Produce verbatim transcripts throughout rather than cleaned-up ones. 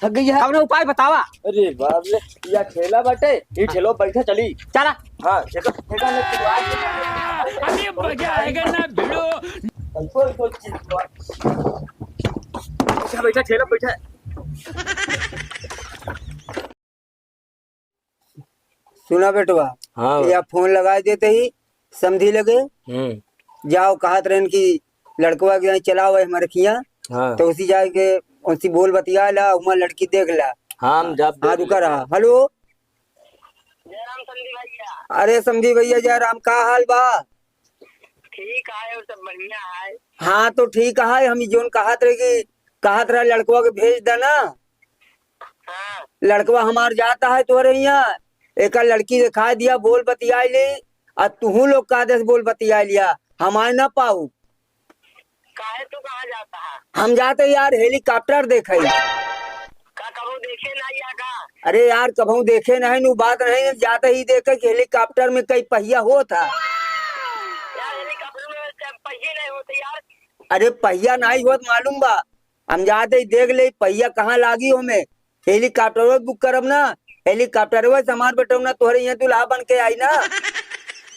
थक गई है। कौनो उपाय बतावा। अरे बाप रे, या ठेला बाटे, ई ठेलो बैठा चली। चला। हाँ, ठेका, ठेका में तू आ। अभी मजा आएगा ना भिड़ो। बैठा, बैठा, ठेला बैठा। सुना बेटवा, हाँ। या फोन लगाइ देते ही समधी लगे, हम्म। जाओ कहत रहन कि लड़कवा के यहाँ चलाओ है हमारे खिया, हाँ। तो उसी जाके उनसे बोल बतिया ला, उमा लड़की देख ला। हाँ, हम जब हाँ, देख रुका लेते। रहा। हेलो। जय राम समधी भैया। अरे समधी भैया, जय राम, का हाल बा? ठीक है, और सब बढ़िया है। हाँ, तो ठीक है, हम जोन कहत रहे कि कहत रहा लड़कवा के भेज देना। हाँ। लड़कवा हमार जाता है तोहरे यहाँ, एका लड़की दिखाई दिया, बोल बतियाई ले, आ तुहू लोग का देश बोल बतियाई लिया, हमारे ना पाऊ। काहे तू कहाँ जाता है? हम जाते यार हेलीकॉप्टर देखे। का कबहू देखे ना या का? अरे यार कबहू देखे नहीं, नु बात नहीं, जाते ही देखे कि हेलीकॉप्टर में कई पहिया होत है। यार हेलीकॉप्टर में पहिए नहीं होते यार। अरे पहिया नहीं होत मालूम बा, हम जाते ही देख ले पहिया कहाँ लागी हो में। हेलीकॉप्टरवा बुक करब ना, हेलीकॉप्टरवा से हमार बेटौना तोहरे यहाँ दुल्हा बन के आई ना।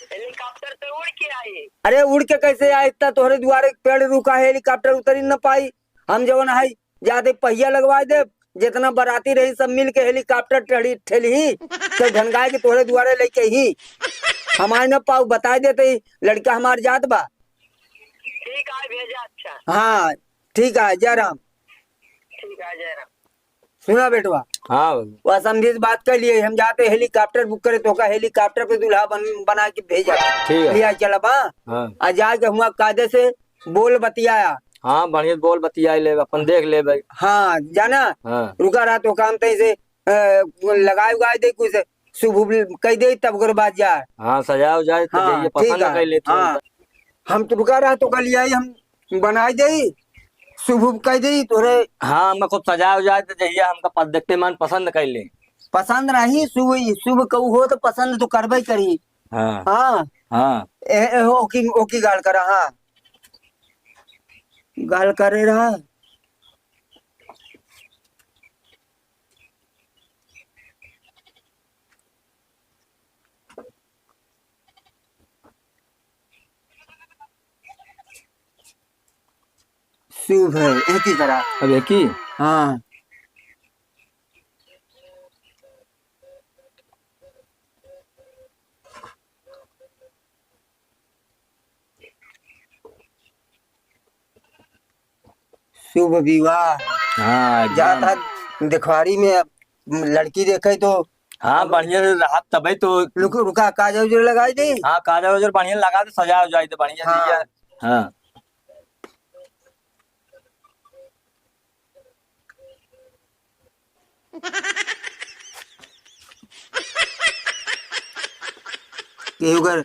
हेलीकॉप्टर तो उड़ के आई। अरे उड़ के कैसे आए, इतना तोहरे दुआरे पेड़ रुका है, हेलीकॉप्टर उतरी न पाई। हम जवन है जाते पहिया लगवाए दे, जितना बराती रही सब मिल के हेलीकॉप्टर ठेली ठेली ही, तो घनगाए के तोहरे दुआरे लेके ही। हमारे न पाऊ बताए देते ही, लड़का हमार जात बा। ठीक है भेजा। अच्छा। हाँ ठीक है जय राम। ठीक है जय राम। सुना बेटवा। हाँ बाबू। वह समधी से बात कर लिए, हम जाते हेलीकॉप्टर बुक करे, तोका हेलीकॉप्टर पे दुल्हा बन, बना के भेजा। ठीक है। लिया चला बा। हाँ। आ जाके हुआ कायदे से बोल बतियाया। हाँ बढ़िया बोल बतियाई ले, अपन देख ले भाई। हाँ जाना। हाँ। रुका रहा तो काम तई से अ, लगाए उगाए दे कुछ शुभ उभ कह दे तब ओकर बाद जा। हाँ सजाए उजाए तो हाँ, जइए ठीक पसंद है। कर ले तो। हाँ। हम तो रुका रहा तो गलियाई हम बनाई देई, शुभ उभ कह देई तोरे। हाँ, मैं खूब सजाए उजाए तो जहिया हमका पस-, देखते मन पसंद कर ले। पसंद नहीं, शुभ, शुभ कहू हो तो पसंद तो करबे करी। हाँ। हाँ। हाँ। ए, ए, ओकी, ओकी गाल करा, हाँ। गाल करे रहा। शुभ है, एक ही करा। अब एक ही? हाँ। शुभ विवाह। हाँ, एकदम। जात है देखवारी में अब लड़की देखे तो हाँ, अब बढ़िया से रहा तबे तो। रुक, रुका, काजर उजर लगाई दे। हाँ, काजर उजर बढ़िया लगा दे, सजा उजाई दे बढ़िया से हाँ। भैया। हाँ। केहू कर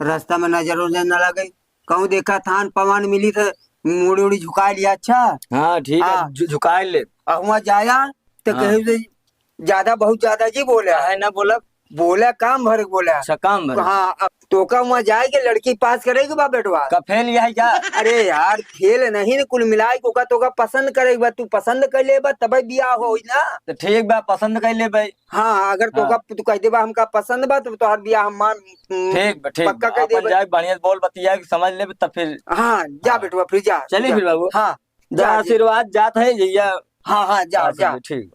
रास्ता में नजर उजर न लगे, कहूँ देखा थान पवन मिली तो मुड़ी उड़ी झुका लिया। अच्छा। हाँ, ठीक है, हाँ। झु-, झुका ले। और हुआ जाया तो हाँ। केहू से ज्यादा, बहुत ज्यादा जी बोले। काहे ना बोलब? बोला काम भर के बोला। अच्छा, काम भर। हाँ, अब तोका वहाँ जाए के लड़की पास करे के बा बेटवा। का फेल यही का? अरे यार, फेल नहीं न, कुल मिलाए के ओका तोका पसंद करे के बा, तू पसंद कर ले बा, तबे बियाह होई ना। तो ठीक बा, पसंद कर ले भाई। हाँ, अगर तोका हाँ। तू कह दे बा हमका पसंद बा, तो तोहार बियाह हम मान, हम्म, ठीक बा, ठीक पक्का बा। कर दे अपन बा। जाए बढ़िया से बोल बतिया के समझ ले, तब फिर हाँ, जा हाँ। बेटवा, फिर जा, चलिए जा। फिर बाबू। हाँ, जा, जा, जा। आशीर्वाद जात है जइया। हाँ, हाँ, जा, हाँ, जा। चलिए, ठीक बा।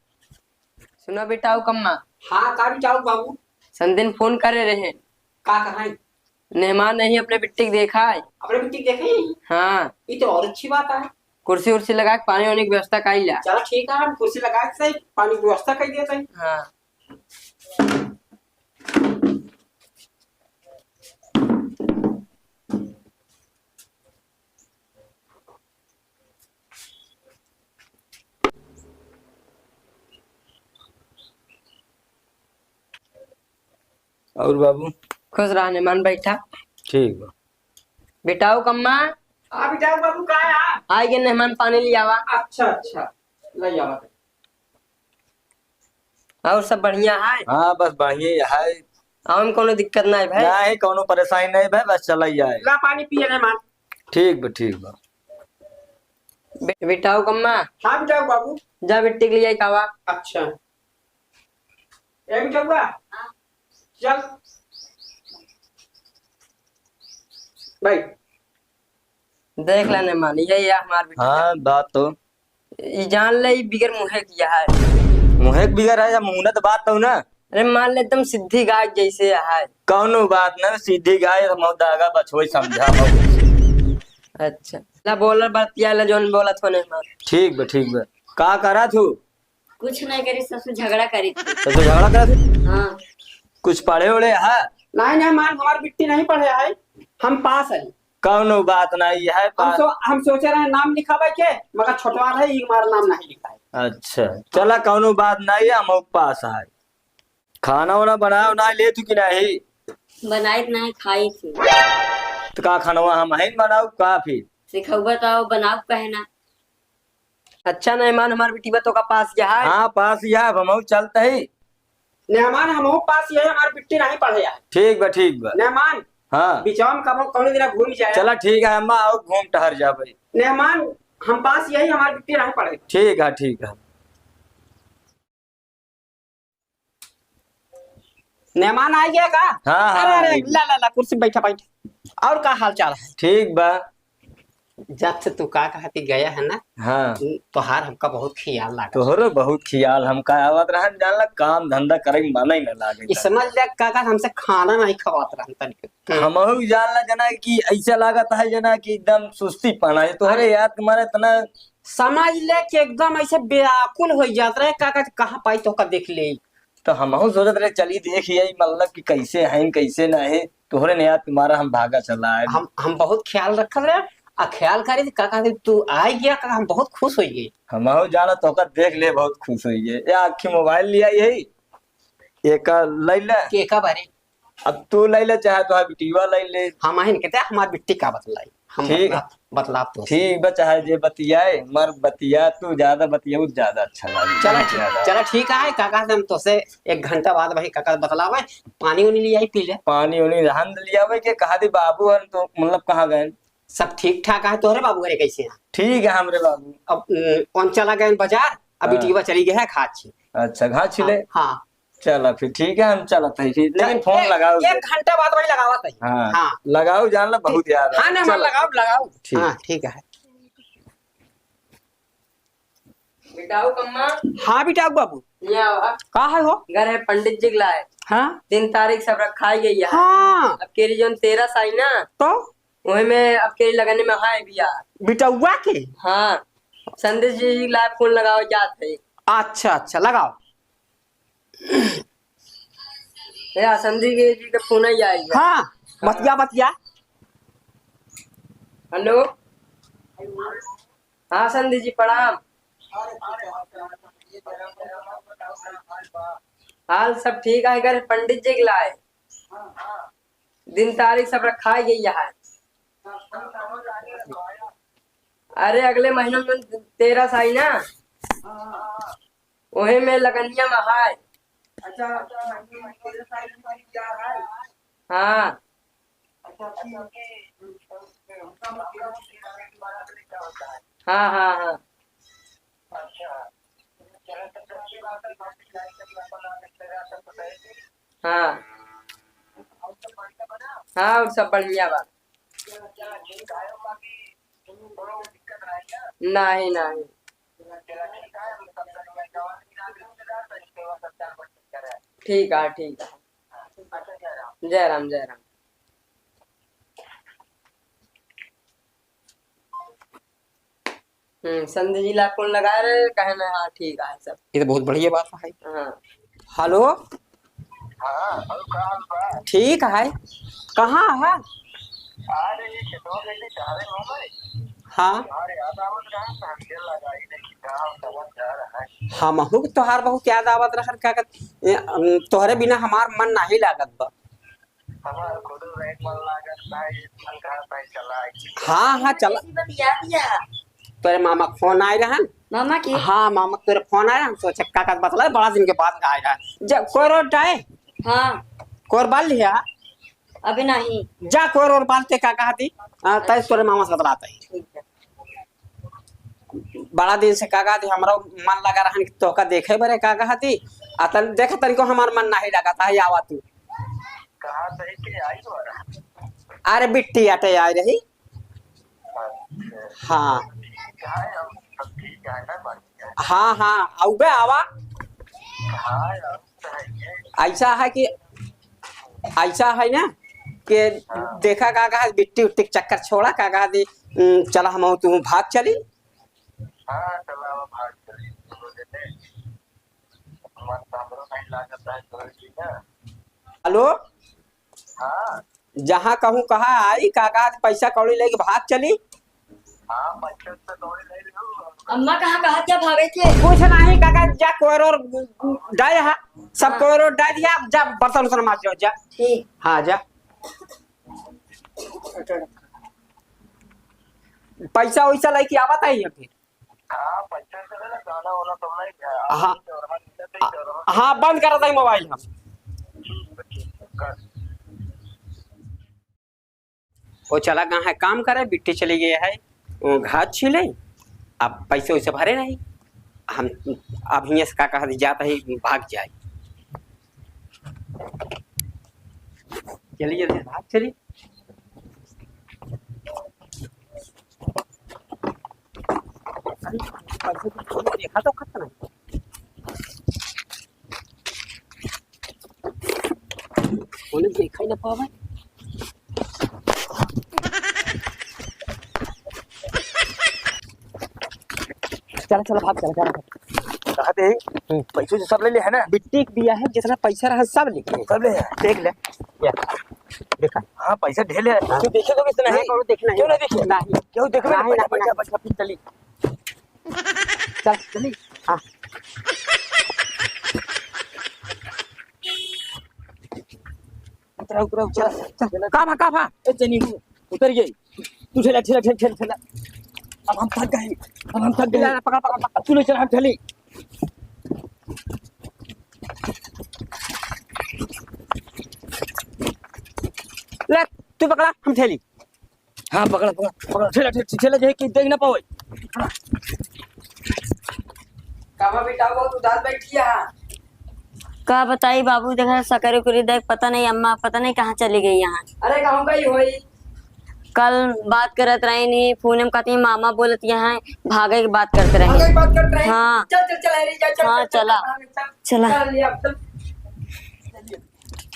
सुना बेटा, ओ कम्मा। हाँ, का बेटा, ओ बाबू? संदिन फोन करे रहे। का कहाई? मेहमान नहीं, अपने बिट्टी के देखा है। अपने बिट्टी के देखा है? हाँ। ये तो और अच्छी बात है। कुर्सी उर्सी लगा के पानी वानी की व्यवस्था कर ला। चला ठीक है, हम कुर्सी लगा के सही पानी की व्यवस्था कर देते हैं। हाँ। और बाबू? खुश रहा मेहमान, बैठा। ठीक बा। बेटा, ओ कम्मा। हाँ बेटा, बाबू का है? आ गए मेहमान, पानी ले आवा। अच्छा, अच्छा, ले आवा। और सब बढ़िया है? हाँ, बस बढ़िया ही है। और कोनो दिक्कत नहीं भाई? नहीं, कोनो परेशानी नहीं भाई, बस चला ही आए। ला पानी पिए मेहमान। ठीक बा, ठीक बा। बे-, बिटाऊ कम्मा। हाँ बिटाऊ बाबू। जा बिट्टी के लिए आई खावा। अच्छा। ए बिटुआ, चल। बैठ। देख लेने मान, यही है हमार बिटिया। हाँ, बात तो। ई जान ले, ई बिगर मुँहे किया है। मुँहे के बिगर है, या मुँह ना तो बात तो ना। अरे मान ले, एकदम सीधी गाय जैसे है। कौनो बात ना, सीधी गाय हम दागा बछवई समझा हो। अच्छा, ला बोल बतिया, ला जौन बोलत हो नहीं मान। ठीक बा, ठीक बा। का करा तू? कुछ नहीं करी ससुर, झगड़ा करी थी। ससुर झगड़ा करा थी? हाँ। कुछ पढ़े उढ़े है? नहीं, नहीं, मान, हमार बिट्टी नहीं पढ़े है, हम पास है। कौनो बात नहीं है, हम पास। सो-, हम सोचे रहे नाम लिखावे के, मगर छोटवा रहे, ई हमार नाम नहीं लिखा है। अच्छा, चला, कौनो बात नहीं है, हम पास है। खाना वाना बनाओ ना ले तू कि नहीं? बनाई नहीं, खाई थी। तो का खानवा हम हैं बनाऊ का फिर? सिखौबा तो बनाऊ कहे ना। अच्छा मेहमान, हमार बिटिया तो का पास यहाँ है? हाँ, पास यहाँ है, हमहू चलत ही। मेहमान, हमहू पास यही, हमार बिट्टी नहीं पढ़े है। ठीक बा, ठीक बा। मेहमान, हाँ। बिचवा में कबो कौनो दिना घूम जाए। चला ठीक है अम्मा, आओ घूम टहर जाबे। मेहमान, हम पास यही, हमार बिट्टी नहीं पढ़े। ठीक है, ठीक है। मेहमान आ गया का? हाँ, हाँ, अरे, अरे, आ गया। ला, ला, ला, कुर्सी बैठा, बैठा। और का हाल चाल है? ठीक बा। जब से तू का कहती गया है ना, हाँ। तोहार हमका बहुत ख्याल लागे। तोहरो बहुत ख्याल हमका आवत रहन, जानला काम धंधा करे के मन ही न लागे। ई समझ ले काका, हमसे खाना नहीं खवात रहन तनिको। हमहू जानला जना कि ऐसा लागत है जना कि एकदम सुस्ती पना है। तोहरे अरे। याद के मारे इतना समझ ले कि एकदम ऐसे व्याकुल हो जात रहे, काका कहाँ पाई तोहका देख ले। तो हमहू सोचत रहे, चली देख यही मतलब कि कैसे हैं, कैसे ना है। तोहरे ने याद तुम्हारा हम भागा चला आए। हम, हम बहुत ख्याल रखल रहे, आ ख्याल करी थी, काका, तू आ गया, काका, हम बहुत खुश हो गए। हमहू जाना तोहका देख ले, बहुत खुश हो गए। या आखी मोबाइल लिया यही, एक लै ले। के का बारे? अब तू लै ले, चाहे तो बिटिया लै ले। हम आहिन कहते, हमार बिट्टी का बतलाई? हम ठीक। बतला, बतलाब तो। ठीक बा, चाहे जे बतियाए, मर बतिया, तू ज्यादा बतियाऊ, ज्यादा अच्छा लागे। चला ठीक, ज्यादा। चला ठीक है, काका से हम तोसे एक घंटा बाद वही काका बतलावे, पानी उनी ले आई पी ले। पानी उनी रहन दे लियावे के, कहा दी बाबू हन तो मतलब कहाँ गए? सब ठीक ठाक है, तोहरे बाबू घरे कैसे हैं? ठीक है हमरे बाबू। अब, उम, कौन चला गए बाजार, अब हाँ। बिटिया चली गई है घाट से। अच्छा, घाट छिले? हाँ, हाँ। चला फिर ठीक है, हम चलत है फिर, लेकिन चल, फोन एक, लगाओ। एक घंटा बाद वही लगावत है। हाँ, हाँ। लगाओ, जान ला, बहुत याद है। हाँ, ना, चलो। लगाओ, लगाओ। ठीक। हाँ, ठीक है। बिटाऊ कम्मा। हाँ, बिटाऊ बाबू। यहाँ आओ, आ। का है हो? घर है पंडित जी के लाए। हाँ। दिन तारीख सब रखा ही गई है। हाँ। अब केरी जौन तेरह साई ना। तो? वही में अब केरी लगने में हाय बिया। बिटौआ के? हाँ। संदेश जी के लाए फोन लगाओ जात है। अच्छा, अच्छा, लगाओ। या संदीप जी के फोन ही आई है। हाँ, बतिया, बतिया। हेलो। हाँ संदीप जी, प्रणाम। हाल सब ठीक है, घर पंडित जी के लाए। दिन तारीख सब रखा ही गई है। अरे अगले महीना में तेरह साई ना, वही में लगनिया में है। अच्छा, अच्छा, मंदिर में तेरे साइड में क्या है? हाँ। अच्छा, ठीक है। उनका मंदिर में तेरे साइड में क्या होता है? हाँ, हाँ, हाँ। अच्छा। चलो, तब तो अच्छी बात है, बाकी गाड़ी का भी अपन आ सकते हैं, सब बताइए। हाँ। और सब बढ़िया बना? हाँ, और सब बढ़िया बा। चलो, चलो, ठीक है, बाकी नहीं, नहीं। ठीक है, ठीक है। जय राम, जय राम। हम्म, संधि जी ला फोन लगा रहे, कहे ना, हाँ, ठीक है सब। ये तो बहुत बढ़िया बात है। हाँ। हेलो। हाँ, और का हाल बा? ठीक है। कहाँ है? अरे, ये खेतवा में टहरे हो गए। हाँ। तुम्हारे याद आवत रहा, तो हम ये लगाई नहीं कि गाँव समझ जा रहा है। हमहू के तोहार बहुत याद आवत रहा, का कहत, ए, अम, तोहरे बिना हमार मन नहीं लागत बा। हमार खुद नहीं मन लागत बा, ये मन कहा था चला। हाँ, हाँ, चला। कैसी बतिया दिया? तोरे मामा के फोन आए रहन। मामा के? हाँ, मामा के तोरे फोन आए रहन, सोचे का कहत बतला, बड़ा दिन के बाद आए रहन। जा, कोर ओर डाए? हाँ। कोर बाल लिया? अबे नहीं। जा, कोर ओर बाल के का कहती? हाँ, तय अच्छा। तोरे मामा से बतलाता है। ठीक है। बड़ा दिन से काका दी हमरो मन लगा रहन कि तोहका देखे बरे काका दी। आ तन देख तनिको हमार मन नाही लगा था, आवा तू। कहाँ से के आई हो रहा? अरे बिट्टी अटे आए रही। अच्छा। हाँ। ठीक है, हम सब ठीक है ना, बाकी है। हाँ, हाँ, आउबे आवा। हाँ, यार, तो है ये। ऐसा है कि, ऐसा है ना कि हाँ। देखा काका बिट्टी उट्टी के चक्कर छोड़ा काका दी, उम, चला हम तू भाग चली। हाँ, चला, अब भाग चली, दोनों जने। मन तो हमरो नहीं लागत है, तोरे की ना। हेलो? हाँ। जहाँ कहूँ कहाँ आई, काका पैसा कौड़ी लेके भाग चली। हाँ, पैसा तो कौड़ी ले लो। अम्मा कहाँ कहा क्या भागे थे? कुछ नहीं काका, जा कोयरो डाय हा, सब हाँ। कोयरो डाय दिया, अब जा बर्तन उर्तन माज जाओ, जा। ठीक। हाँ, जा। पैसा वैसा लेके आवत है ये फिर। हाँ, पैसा से ना गाना वाना सब नहीं है। हाँ। हाँ, बंद कर दे मोबाइल हम। वो चला गया है काम करे, बिट्टी चली गई है, वो घास छीले, अब पैसे वैसे भरे नहीं। हम अब हियाँ से का कहत जात है, भाग जाए। चली जल्दी भाग चली। अरे, पैसे तो कोई देखा तो खत नहीं। उन्हें देखा ही ना पावे। चला, चला, भाग, चला, चला, चला। कहते हैं, हम्म। पैसे से सब ले ले, है ना? बिट्टी के बिया है, जितना पैसा रहा, सब ले ले। सब ले ले। देख ले। या, देखा। हाँ, पैसा ढेर है। हाँ। तू देखे तो कितना है? नहीं, कौनो देख नहीं। क्यों नहीं देखे? नहीं। क्यों देख रहे? नहीं, बैठा, नहीं, बैठा, नहीं। बैठा, फिर चली। चल, चली। हाँ। उतरा, उतरा, उतरा। चल, चल। का भा, का भा? ए, चली, उतर गई। तू ठेला, ठेला, ठेला, ठेला, ठेला। अब हम थक गए, अब हम थक गए। पकड़, पकड़, पकड़। तू ले चल, हम ठेली। ले, तू पकड़ा, हम ठेली। हाँ, पकड़ा, पकड़ा, पकड़ा। ठेला, ठेला, ठेला, जे कि देख ना पावे। कामा बेटा, बहुत उदास बैठी है। का बताई बाबू, देखा, सकरी उकरी देख, पता नहीं अम्मा, पता नहीं कहाँ चली गई यहाँ। अरे, कहूँ गई होई। कल बात करत रही नहीं, फोन में कहती, मामा बोलत यहाँ, भागे की बात करत रही। भागे की बात करत रही? हाँ। चल, चल, चल, अरे, चल, चल, हाँ, चल, चल, चला। चल, चल, चला। चल, ले, अब चल।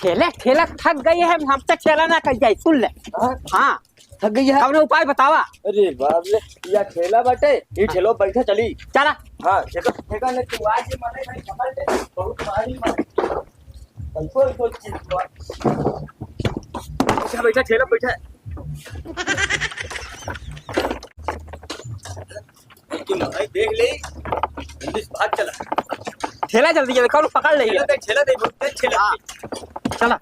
ठेले, ठेला थक गई है, हमसे ठेला ना कट जाए, सुन ले। हाँ? हाँ। थक गई है? कौनो उपाय बतावा। अरे बाप रे, या ठेला बाटे, ये ठेलो बैठा चली। चला। हाँ, देखो, देखो ने तू आज ये मने भाई खबर दे, बहुत भारी मार। बैठो, बैठो, चीज को। बैठा, बैठा, ठेला बैठा। कि भाई देख ले, जल्दी से भाग चला। ठेला जल्दी जल्दी, कौन पकड़ ले? ठेला दे, ठेला दे, बहुत तेज ठेला। हाँ। चला।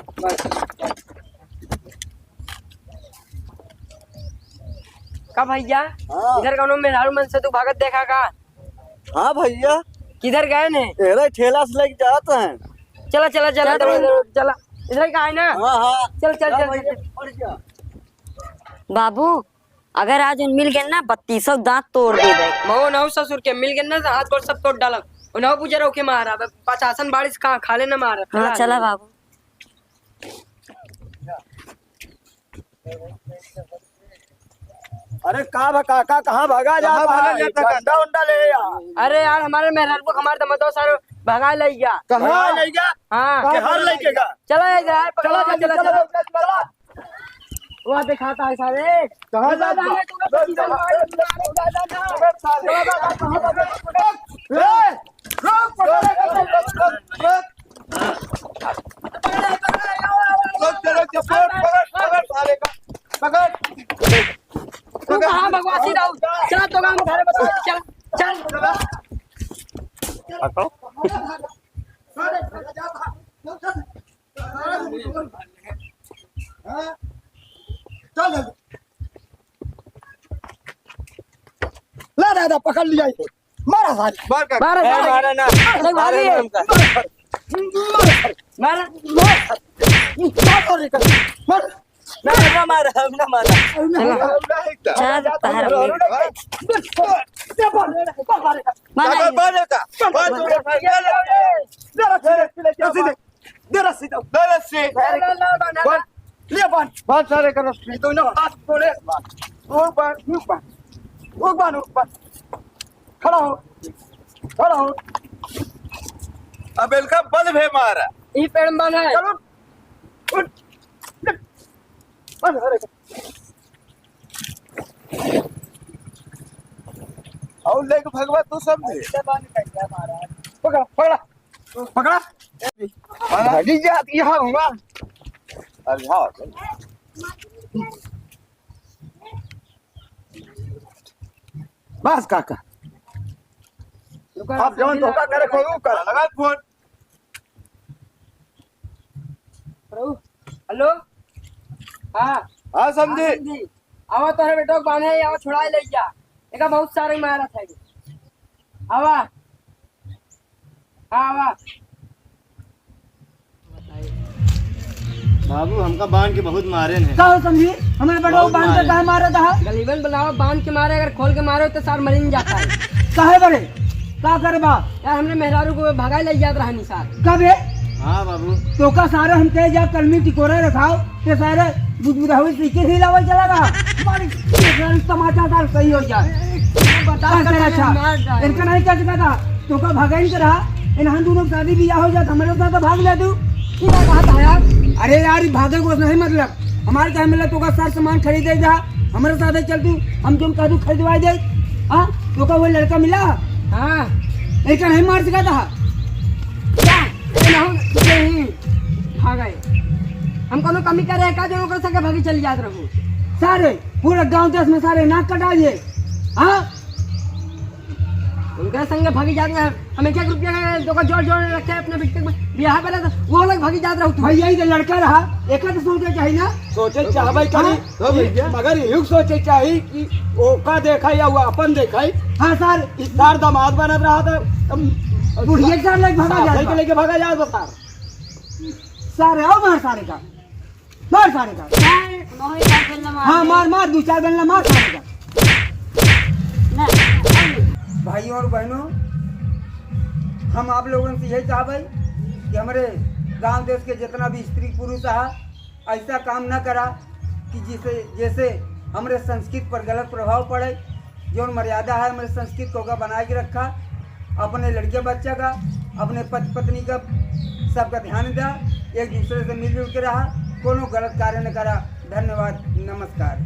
का भैया, हाँ। इधर कौनो मेहरारू मन से तू भागत देखा का? हाँ भैया। किधर गए ने? अरे ठेला से लेके जात हैं। चला, चला, चला, चल इधर, भाई। इधर, चला। इधर का है ना? हाँ, हाँ। चल, चल, जा चल, भाई, चल। बढ़ जा। बाबू, अगर आज उन मिल गए ना, बत्तीसों दांत तोड़ देबे। मऊ नौ ससुर के मिल गए ना, तो हाथ गोड़ सब तोड़ डालब। उन्हों बुझे रहो के मारा, अब पचासन बारिश कहाँ खाले न मारा। हाँ, चला चला बाबू। अरे का भा काका, कहाँ भागा जात कहाँ भागा है? जात है? डंडा उंडा ले यार। अरे यार, हमारे मेहरारू को हमारे दमदो सारे भगा ले गया। कहाँ? भगा ले गया? हाँ। के हार लेके गा? चला यार, पकड़ा, चला जल्दी, चला, चला, चला। चला। वह दिखाता है सारे। कहाँ जा रहा है? ए, रुक, पकड़, पकड़, पकड़, पकड़। रुक, रुक, रुक, पकड़, पकड़, पकड़ सारे का। पकड़। तू कहाँ भगवासी रहू? चला तो हम घर बता, चल, चल। हटो। चल जल्दी। ला दादा, पकड़ लिया इसे। मारा सारे। मार का? मारा ए, सारे। मारा ना। अरे, मारा मारे ना। हमका। मारा, मारा। मार, मार। मार, मार। ना, ना मारा, हम ना मारा। चलो। जा, जा, तहार। मारा। बांध, बांध का, बांध, बांध, बांध। दे रस्सी दे, दे रस्सी दे। दे रस्सी। बांध, ले बांध। बांध सारे का रस्सी। ये दोनों हाथ जोड़े। वो बांध, वो बांध, वो बांध, वो बांध। खड़ा हो, खड़ा हो। अब इनका बल भे मारा। ई पेड़ में बांधा है। चलो, उठ, बांध, अरे। और लेके भगवा तू समझे। पकड़ा, पकड़ा। पकड़ा। भागी जाती है, हुआ। अरे हाँ। बस काका। रुका, आप जवन धोखा करे, कोई ऊ कर। लगा फोन। हेलो। हाँ। हाँ, समझी। हाँ, समझी। आवा, तोहरे बेटो के बांधे, आवा, छुड़ाए ले जा। एका बहुत सारे मारत है। आवा। हाँ, आवा। बाबू, हमका बांध के बहुत मारे हैं। का हो समझी? हमारे बेटवा बहुत बांध के मारे। काहे मारे था? गलीबन बनावा, बांध के मारे, अगर खोल के मारे तो सार मरिन जाता है। काहे बरे? का करे बा? यार, हमने मेहरारू को भगाए ले जात रहनी सार। कबे? हाँ बाबू। तो का सारे हम कहे जा कलमी टिकोरा रखाओ, ते सारे बुदबुदाहुई सीखे ही लावल चला रहा। मालिक, मेहरारू तमाचा सार सही हो जाए। बता बस, कर अच्छा। मार डाल। इनका नहीं कर सकता। तोका भगाइन के रहा, इन्हन दोनों के शादी बियाह हो जात, हमरे साथ भाग ले तू। ई का कहत है यार? अरे यार, ई भागे को नहीं मतलब, हमारे कहे मतलब तोका सार सामान खरीदे जा, हमरे साथ चल तू, हम तुम कह दू खरीदवाई दे। हाँ, तोका वो लड़का मिला? हाँ। इनका नहीं मार सका था? क्या? ये ना हो, ये ही भागे। हम कोनो कमी करे का जो ओकर संगे भागी चली जात रहू? सारे, पूरा गांव देश में सारे नाक कटा दिए। हाँ? उनका संगे भागी जात रहे। हम एक एक रुपया का जोड़ जोड़ रखे अपने बिट्टे में, बियाह करे तो वो लोग भागी जात रहो तू। भाई, यही तो लड़का रहा, एक तो सोचे चाहिए ना। सोचे चाहबे करी, हाँ? हाँ भैया। मगर यही सोचे चाहिए कि ओका देखा या वो अपन देखा। हाँ सर। इस सार दामाद बनत रहा था, हम बुढ़िया के साथ लेके भागा साथ जात लेके बा। लेके भागा जात बा सार। सारे आओ मार सारे का। मार सारे का। मार, मार, मार, मार, दो चार बेलना मार सारे का। ना। भाइयों और बहनों, हम आप लोगन से यही चाहबे कि हमरे गांव देश के जितना भी स्त्री पुरुष है, ऐसा काम ना करा कि जिसे, जैसे हमरे संस्कृति पर गलत प्रभाव पड़े। जौन मर्यादा है हमरे संस्कृति को का बनाए के रखा, अपने लड़के बच्चा का, अपने पति पत्नी का, सबका ध्यान दा, एक दूसरे से मिलजुल के रहा, कोनो गलत कार्य न करा। धन्यवाद, नमस्कार।